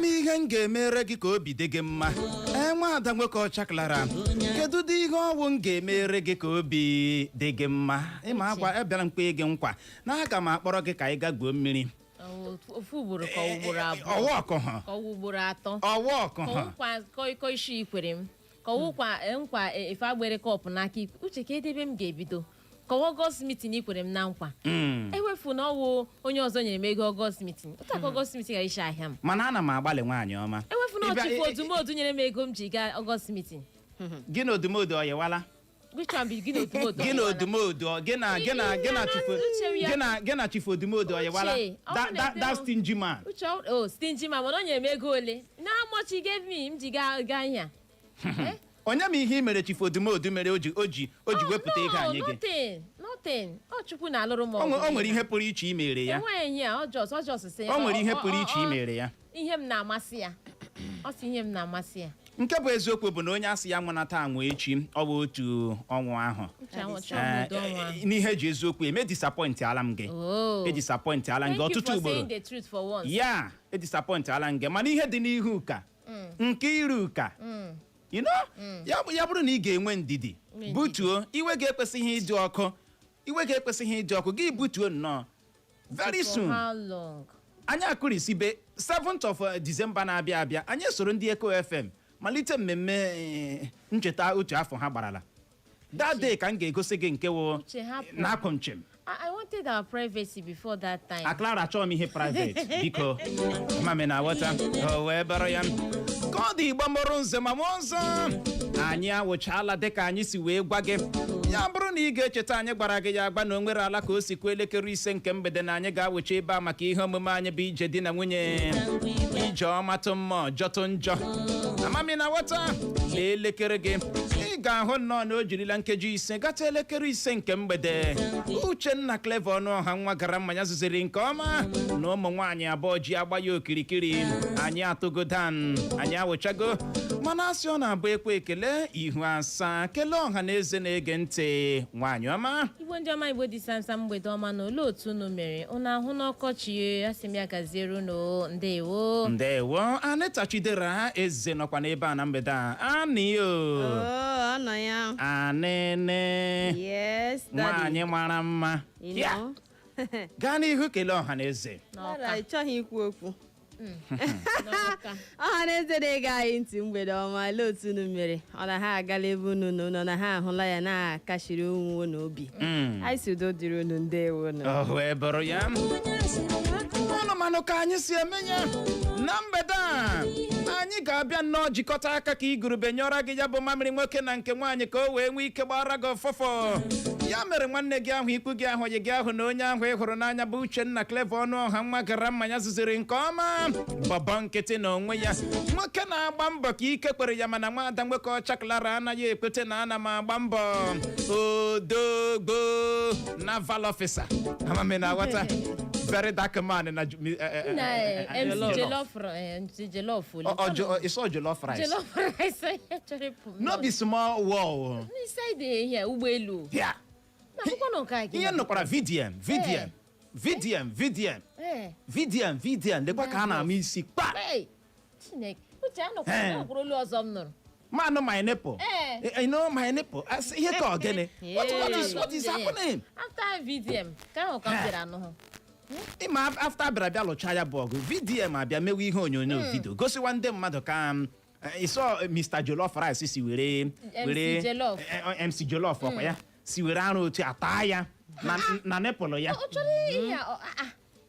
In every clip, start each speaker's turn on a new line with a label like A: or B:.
A: M ihe m ga-emere gị ka obi dị gị mma. Ee, nwaada nwoke ọcha Clara, kedu dị ihe ọwụ m ga-emere gị ka obi dị gị mma? Ịma akwa ebịara m kpee gị nkwa na aga m akpọrọ gị ka anyị gaa gbuo mmiri.
B: Ofu ugboro ka ọ ugboro abụọ?
A: Ọwa ọkụ ha.
B: Ka ọ ugboro atọ?
A: Ọwa ọkụ
B: ka
A: ha.
B: ọwụkwa kọịkọ isi ikwere m, ka ọwụkwa nkwa efe agbere kọpụ n'aka ikwe. Uche, ka edebe m ga-ebido kọwa August meeting ikwere m na nkwa. Ewefu na ọwụ onye ọzọ nyere m ego August meeting, otu aka August meeting gara isi ahịa m.
A: Mana ana m agbalị, nwaanyị ọma.
B: Ewefu na ọchịkwa odumodu nyere m ego m ji gaa August meeting.
A: Gị na odumodu ọyịwala?
B: Which one be gị na odumodu?
A: Gị na odumodu gị na chifu
B: Uche ya.
A: gị na chifu odumodu ọyịwala?
B: Uche, ọ
A: That
B: bụ na
A: that stingy man.
B: Uche, oh, stingy man, mana o nyere m ego ole na how much he gave me m ji gaa gaa ihe a? Eh?
A: Onye ma ihe i mere chifu odumodu mere o ji wepụta ego
B: No,
A: anyị gị?
B: Nothing, nothing. Ọ Chukwu na-alụrụ m
A: O
B: ọgụ.
A: o nwere ihe pụrụ iche i mere ya.
B: Enweghị ihe a, ọ just sị
A: O nwere ihe pụrụ iche i mere ya.
B: Ihe m na-amasị ya, ọ sị ihe m na-amasị ya.
A: Nke bụ eziokwu bụ na onye asị ya nwụnata anwụ echi, ọ bụ otu ọnwụ ahụ.
B: Uche, anwụcha ọnwụ ọnwụ ahụ.
A: N'ihe eji eziokwu eme, disappoint ala m gị.
B: Oh.
A: E disappoint ala m gị
B: Thank you
A: ọtụtụ
B: for
A: ugboro.
B: saying the truth for once.
A: Ya e disappoint ala m gị, mana ihe dị n'ihu ka nke iru ka ya bụrụ na ị ga-enwe ndidi,
B: Nwee ndidi.
A: Butuo iwe gị. Ekwesịghị ịdị ọkụ, iwe gị ekwesịghị ịdị ọkụ. Gị butuo nnọọ very
B: For
A: soon.
B: how long?
A: Anyị akụrisibe 7th of December na-abịa abịa, anyị soro ndị Eko FM malite mmemme ncheta otu afọ ha gbarala. That day ka m ga-egosi gị nke wụ
B: Uche, hapụ.
A: na-akụ njem.
B: I wanted our privacy before that time.
A: A Clara, achọghị m ihe private, biko. Mami na aghọta o wee bụrụ ya ka ọ dị. Igbo mụrụ nze ma mụọ nsọ, anyị awụchala dịka anyị si wee gwa gị. Ya bụrụ na ị ga-echeta, anyị gwara gị ya agba na o nwere ala ka o si kwuo 5:00 nke mgbede na anyị ga-awụcha ebe a maka ihe omume anyị bụ ije di na nwunye, ije ọmatụ mma jọtụ njọ. Amami na ghọta, lee elekere gị, ị ga-ahụ nnọọ na o jirila nkeji 5 gata 5:00 nke mgbede. Uchenna Clever Ọnụọha nwa gara mmanya zuziri nke ọma na ụmụ nwaanyị abụọ ji agba ya okirikiri. Anyị atụgo dan, anyị awụchago, mana asị ọ na-abụ ekwe ekele ihu asaa. Kelee ọha na eze na-ege ntị, nwaanyị ọma.
B: Igbo ndị ọma, Igbo dị samsam, mgbede ọma. Na olee otu unu mere? Unu ahụ n'ọkọchị? Asị m ya gaziere unu. Ndewo.
A: Ndewo. Anita Chidera Eze nọkwa n'ebe a na mgbede a anio.
C: Oh, ọ nọ ya.
A: Anene.
C: Yes, daddy.
A: Nwaanyị mara mma.
C: You
A: Ya.
C: know?
A: Gaa n'ihu, kelee ọha na eze.
B: N'ọka.
C: Clara, ị chọghị ikwu okwu.
B: N'ọka.
C: Ọha na eze na-ege anyị ntị, mgbede ọma. Olee otu unu mere? Ọ na ha agala ebe unu nọ nọ na ha ahụla ya na-akashiri onwe unu obi. Anyị si udo dịrị unu. Ndewo unu.
A: Ọ wee bụrụ ya, ụnụ manụ ka anyị si eme ya na mgbede a. Anyị ga-abịa nnọọ jikọta aka ka igurube nyọrọ gị ya bụ mamịrị nwoke na nke nwaanyị, ka o wee nwee ike gbara gị ọfọfọ. Ya mere, nwanne gị ahụ, ikwu gị ahụ, oyi gị ahụ na onye ahụ ị hụrụ n'anya bụ Uchenna Clever Ọnụ Ọha nwa gara mmanya zuziri nke ọma, bọbọ nkịtị na onwe ya, nwoke na-agba mbọ ka ike kwere ya, mana nwaada nwoke ọcha Clara anaghị ekwete na ana m agba mbọ. Odogbo naval officer, amami na aghọta, very dark man na
B: Na MC
A: jollof.
B: Jollof, MC Jollof ole?
A: It's all jollof rice.
B: Jollof rice chọrọ ịpụ m
A: No be small war.
B: Inside here, ụgbọelu.
A: Yeah.
B: Na akwụkwọ nọ nke a gị.
A: Ihe nụkwara VDM, VDM, VDM, VDM, VDM, VDM. Lekwa ka a na-ama isi kpa.
B: Hey, Chineke! Uche, anọkwa anọkwara olu ọzọ m nụrụ.
A: Man, my nipple. You know my nipple. Asị, ihe ka ogene, what is happening?
B: After VDM ka ahụ ka m bịara anụ hụ.
A: Ịma, after bịara bịa lụcha ya bụ ọgụ, VDM abịa mewe ihe onyonyo video gosiwa ndị mmadụ ka ịsọ Mr Jollof Rice si were
B: MC
A: were
B: Jollof.
A: MC Jollof ọkwa ya si were arụ otu ata ya na nipple ya.
B: Ọ chọrọ ihe a,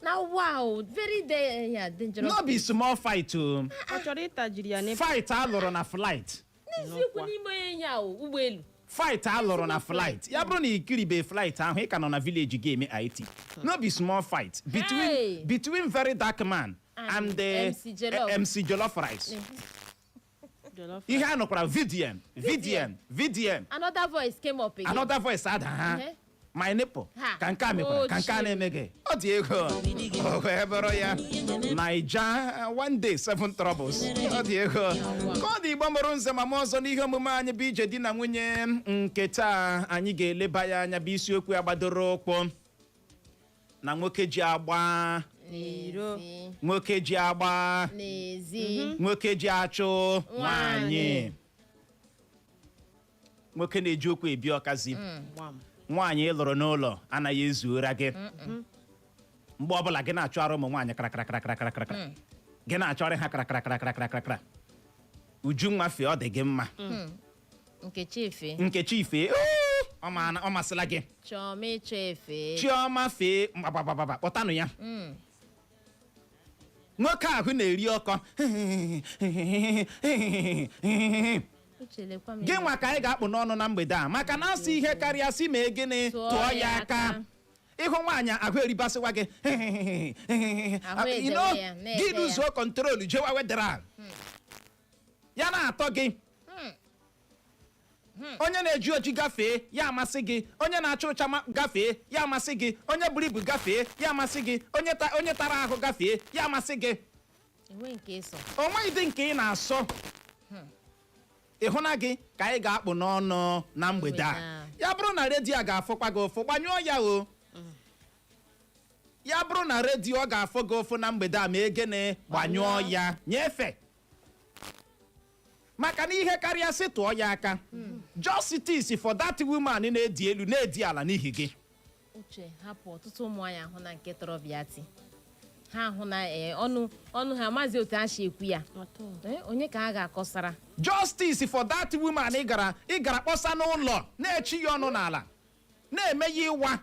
B: na wow, very ya dangerous.
A: No be small fight o.
C: Ọ chọrọ ịtajiri ya n'ịpụ.
A: Fight a lụrụ na flight.
B: N'eziokwu, n'ime ihe a o, ụgbọelu.
A: Fight a lụrụ na flight. Ya bụrụ na ikiribe flight ahụ, ị ka nọ na village ga-eme it. No be small fight between
B: Hey!
A: between very dark man and
B: And
A: the
B: MC Jollof.
A: MC Jollof Rice.
C: Jollof.
A: Ihe a nụkwara VDM, VDM, VDM.
B: Another voice came up again.
A: Another voice ada ha. My nipple.
B: Ha.
A: Ka nke a mekwara ka nke a
B: Ochie.
A: na-eme gị, ọ dị ego. O wee bụrụ ya, Naija one day, seven troubles. Ọ dị ego ka ọ dị. Igbo mụrụ nze ma mụ ọzọ, n'ihe omume anyị bụ ije di na nwunye nke taa, anyị ga-eleba ya anya bụ isiokwu ya gbadoro ụkwụ na nwoke ji agba
C: N'iro.
B: N'ezi.
A: Nwoke ji agba.
B: N'ezi.
A: Nwoke ji achụ nwaanyị.
B: Nwaanyị.
A: Nwoke na-eji okwu ebi ọkazi.
C: Gbam.
A: Nwaanyị ị lụrụ n'ụlọ anaghị ezu ụra gị. Mgbe ọbụla gị na-achụara ụmụ nwaanyị karakarakarakarakara, gị na-achọrọ ha karakarakarakarakara. Ujunwa fee, ọ dị gị mma.
B: Nkechi efe.
A: Nkechi fee, oo, ọ masịla gị.
B: Chiọma ịchọ efe.
A: Chiọma fee, mgbagbababa, kpọtanụ ya. Nwoke ahụ na-eri ọkọ.
B: Uche, lekwa m.
A: Gị nwa ka anyị ga-akpụ n'ọnụ na mgbede a, maka na asị ihe karịa sị mee gịnị?
B: Tụọ
A: Tụọ
B: ya
A: ya aka.
B: aka.
A: Ịhụ nwaanyị, ahụ eribasịwa gị.
B: Ahụ edewe
A: You know,
B: ya, na-ede
A: gị
B: ya.
A: luzuo control, jewa wedara ya na-atọ gị. Onye na-eji oji gafee, ya amasị gị. Onye na-acha ụcha gafee, ya amasị gị. Onye buru ibu gafee, ya amasị gị. Onye onye tara ahụ gafee, ya amasị gị.
B: Enwe nke ịsọ.
A: O nweghị dị nke ị na-asọ. Ịhụna gị ka anyị ga-akpụ n'ọnụ na mgbede a.
B: Mgbede a.
A: Ya bụrụ na redio a ga-afụkwa gị ụfụ, gbanyụọ ya o. Ya bụrụ na redio ọ ga-afụ gị ụfụ na mgbede a, ma egene, gbanyụọ ya, nyefee, maka na ihe karịa sị tụọ ya aka. Justice for that woman na-edi elu na-edi ala n'ihi gị.
B: Uche, hapụ. Ọtụtụ ụmụ nwaanyị ahụ na nke tọrọ bịa ti ha ahụ na ọnụ ọnụ ha amaghịzi otu ha si ekwu ya. Onye ka ha ga-akọsara?
A: Justice for that woman ị gara kpọsa n'ụlọ, na-echi ya ọnụ n'ala, na-eme ya ịwa.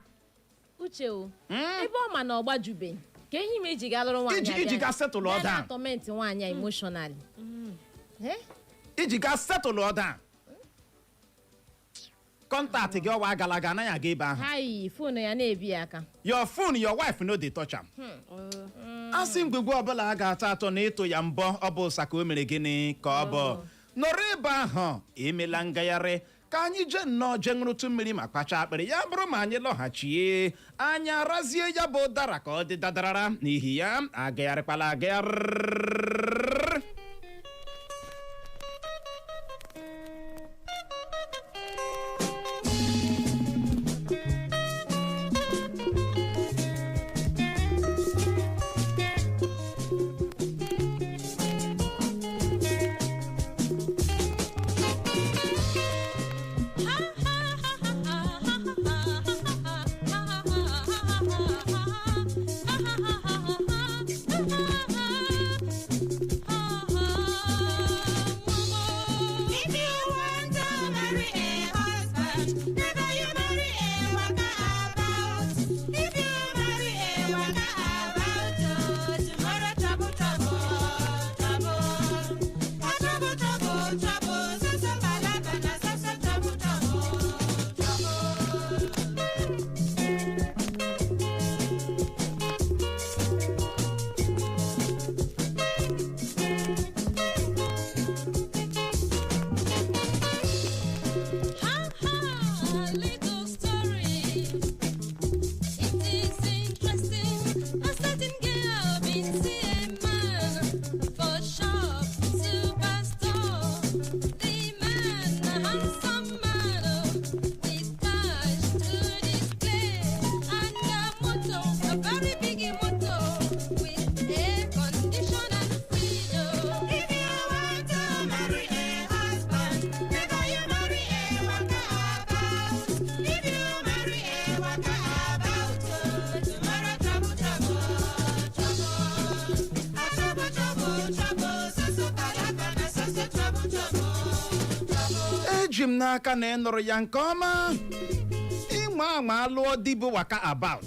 B: Uche o, ebe ọ ma na ọ gbajube ka ehi ma iji ga lụrụ nwaanyị.
A: Iji ga settle ọ down.
B: Torment nwaanyị a emotionally.
A: Iji gaa settle ọda contact gị, ọwa agala aga, anaghị aga ebe ahụ.
B: Ha yi phone ya na-ebi ya aka.
A: Your phone, your wife no dey touch am. Asị ngwugwu ọbụla a ga-atọ atọ na ịtụ ya mbọ, ọ bụ ụsa ka o mere gịnị ka ọ bụ nọrọ ebe ahụ. Emela ngagharị ka anyị jee nnọọ jee ṅụrụtụ mmiri ma kpacha akpịrị. Ya bụrụ ma anyị lọghachie, anyị arazie ya bụ ụdara ka ọ dị dadarara. N'ihi ya, agagharịkwala agagharị.
D: If you want to marry a husband, never you marry a waka about. If you marry a waka about, oh, tomorrow trouble, trouble, trouble. Ah, trouble, trouble, trouble. So, so, palava, na, so, so, trouble, trouble, trouble. Ha ha, little story. It is interesting. A certain girl been see a man for shop superstore. The man, a handsome man, oh, with cash to display and a motor, a very big motor with air condition and fridge. Oh. If you want to marry a husband, never you marry a waka about. If you marry a waka about, oh, tomorrow trouble, trouble, trouble. Ah, trouble, trouble, trouble. So, so, palava, na, so, so, trouble, trouble, trouble.
A: Eji m n'aka na ị nụrụ ya nke ọma. Ịnwa anwa lụọ di bụ waka about,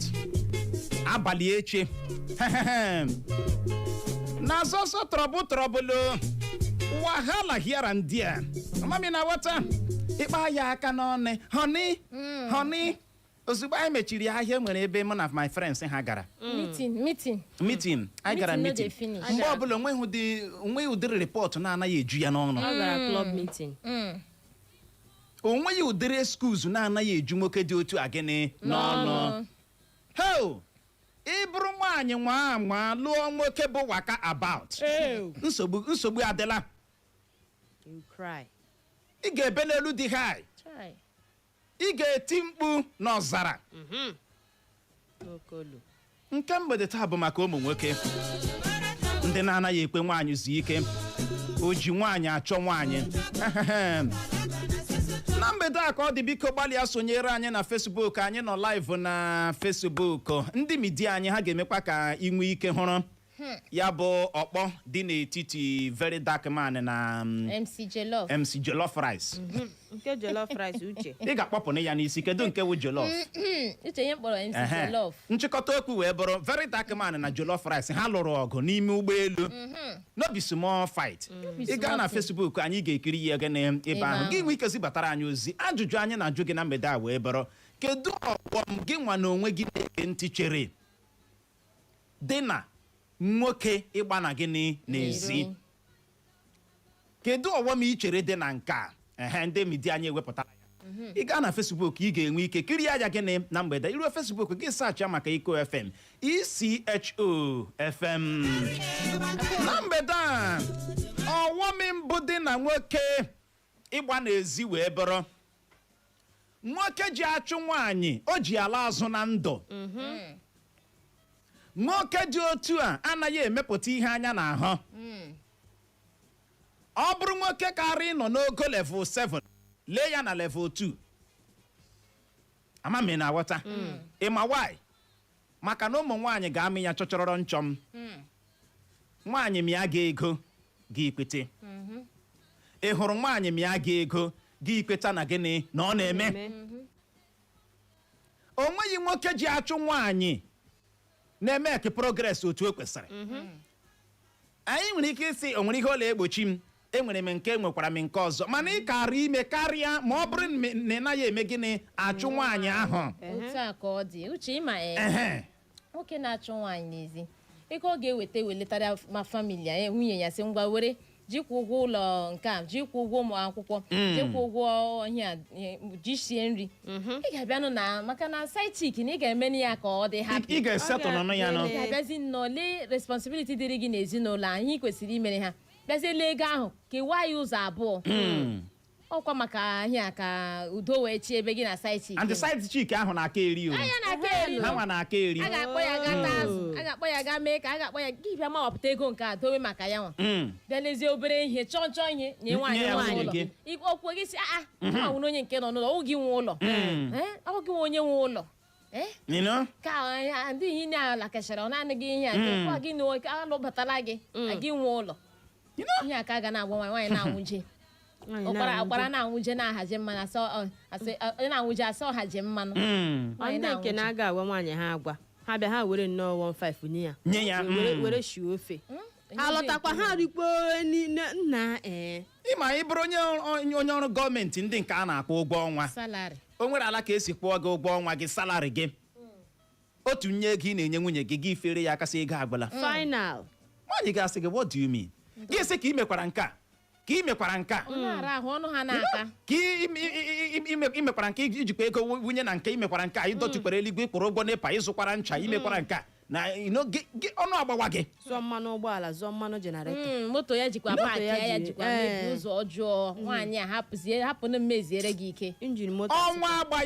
A: abalị echi na sọsọ trouble, trouble, wahala here and there. Mami na wata ịkpa ya aka n'ọnụ, "Honey, honey." Ozugbo anyị mechiri ahịa, nwere ebe mụ na my friends ha gara.
B: Meeting, meeting.
A: Meeting anyị gara.
B: Meeting no
A: Meeting
B: dey finish.
A: mgbe ọbụla onweghị ụdịrị report na-anaghị eju ya n'ọnụ.
C: Ọ gara club meeting.
A: Onweghị ụdịrị excuse na-anaghị eju nwoke dị otu a gịnị n'ọnụ. Heo, ị bụrụ nwaanyị nwa anwa lụọ nwoke bụ waka about, nsogbu, nsogbu adịla.
C: You cry.
A: Ị ga-ebe n'elu dị high.
B: Chai.
A: Ị ga-eti mkpu n'ọzara.
C: N'okolu.
A: Nke mgbede taa bụ maka ụmụ nwoke ndị na-anaghị ekwe nwaanyị zuo ike, o ji nwaanyị achọ nwaanyị. Na mgbede a ka ọ dị, biko gbalịa sonyere anyị na Facebook. Anyị nọ live na Facebook. Ndị media anyị ha ga-emekwa ka ị nwee ike hụrụ ya bụ ọkpọ dị n'etiti Very Dark Man na
B: MC Jollof.
A: MC Jollof Rice.
C: Nke jollof rice, Uche.
A: Ị ga-akpọpụnụ ya n'isi, kedu nke wụ jollof?
B: Uche, ihe m kpọrọ MC
A: Ehe.
B: Jollof.
A: Nchịkọta okwu wee bụrụ, Very Dark Man na Jollof Rice, ha lụrụ ọgụ n'ime ụgbọelu. No be small fight. Ị gaa na
B: Small thing.
A: Facebook, anyị ga-ekiri ya gịnị ebe
B: Ebe
A: ahụ.
B: ahụ.
A: Gị nwee ike zibatara anyị ozi. Ajụjụ anyị na-ajụ gị na mgbede a wee bụrụ, kedu ọghọm gị nwa na onwe gị na-ege ntị chere dị na nwoke ịgba na gịnị n'ezi?
B: N'ezi.
A: Kedu ọghọm ị chere dị na nke a? Ehe, ndị media anyị ewepụtara ya. Ị gaa na Facebook, ị ga-enwe ike kirie ya gịnị na mgbede. Iruo Facebook, gị search maka Eko FM, ECHO FM. Na mgbede a, ọghọm mbụ dị na nwoke ịgba n'ezi wee bụrụ, nwoke ji achụ nwaanyị, o ji ala azụ na ndụ. Nwoke dị otu a anaghị emepụta ihe anya na-ahụ. Ọ bụrụ nwoke karị nọ n'ogo level 7, lee ya na level 2. Ama m ị na-aghọta. Ịma why? Maka na ụmụ nwaanyị ga-amị ya chọchọrọ nchọm. Nwaanyị mịa gị ego, gị kwete. Ị hụrụ nwaanyị mịa gị ego, gị kweta na gịnị na ọ na-eme. O nweghị nwoke ji achụ nwaanyị na-eme ka progress otu o kwesịrị. Anyị nwere ike ịsị o nwere ihe ọ na-egbochi m, enwere m nke, nwekwara m nke ọzọ, mana ị kara ime karịa ma ọ bụrụ na ị naghị eme gịnị, achụ nwaanyị ahụ.
B: Otu a ka ọ dị, Uche. Ịma ee, nwoke na-achụ nwaanyị n'ezi, ego ọ ga-eweta weletara ma family ya, nwunye ya, sị ngwa were jikwa ụgwọ ụlọ nke a, jikwa ụgwọ ụmụ akwụkwọ, jikwa ụgwọ ọhịa, ji sie nri. Ị ga-abịanụ na maka na side chick na ị ga-eme ya ka ọ dị happy.
A: Ị ga-esetụlụnụ ya nụ.
B: Ị ga-abịazi nnọọ lee responsibility dịrị gị n'ezinụlọ anyị kwesịrị imere ha, bịazie lee ego ahụ, kewaa ya ụzọ abụọ. Ọkwa maka ahịa ka udo wee chi ebe gị na side chick.
A: And the side chick ahụ na-aka eri o.
B: Anya na-aka eri.
A: Ha nwa na-aka eri.
B: A ga-akpọ ya gaa taa azụ, a ga-akpọ ya gaa mee ka a ga-akpọ ya gị bịa mawapụta ego nke a dowe maka ya nwa. Bịa lezie obere ihe, chọọ chọọ ihe nye nwaanyị
A: Nye ya
B: nọ
A: nwunye
B: n'ụlọ.
A: gị.
B: Okwu gị si aa nwa nwere onye nke nọ n'ụlọ, ọ gị nwe ụlọ. Eh, ọ gị nwe onye nwe ụlọ. Eh?
A: You know?
B: Ka ndị ihe na-ala kachara ọ naanị gị ihe a kwa gị na alụbatala gị na gị nwe ụlọ.
A: You know?
B: Ihe a ka a ga na-agwa nwaanyị, nwaanyị na-anwụje ụkwara ụkwara, na-anwụje na-ahazi mmanụ asọ asị ọ na-anwụje asọ ọhaji mmanụ.
C: Ọ
B: Nwaanyị
C: ndị nke
B: na-anwụje.
C: na-aga agwa nwaanyị, ha agwa ha bịa, ha were nnọọ 15 nye ya.
A: Nye ya.
C: Were were shie ofe, ha lọtakwa, ha rikpo nna ee.
A: Ịma ị bụrụ onye ọrụ gọọmenti, ndị nke a na-akwụ ụgwọ ọnwa,
B: salary.
A: O nwere ala ka esi kwụọ gị ụgwọ ọnwa gị, salary gị, otu nye ego ị na-enye nwunye gị, gị fere ya akasị ego agwụla.
C: Final.
A: Nwaanyị ga-asị gị, "What do you mean?" Gị sị ka ị mekwara nke a, ka ị mekwara nke a.
B: Ọ na-ara ahụ ọnụ ha na-aka.
A: Ka imekwara nke ijikwa ego wunye na nke imekwara nke a, ịdọtukwara eluigwe, ịkwụrụ ụgwọ NEPA, ịzụkwara ncha, imekwara nke a na you know, ọnụ agbawa gị.
C: Zụọ mmanụ ụgbọala, zụọ mmanụ generator.
B: Moto ya jikwa
C: Moto
B: park
C: ya
B: ya jikwa mebie ụzọ ọjọọ. Nwaanyị a hapụzie, hapụ na mmeziere gị ike.
C: Engine moto.
A: Ọnwa agba.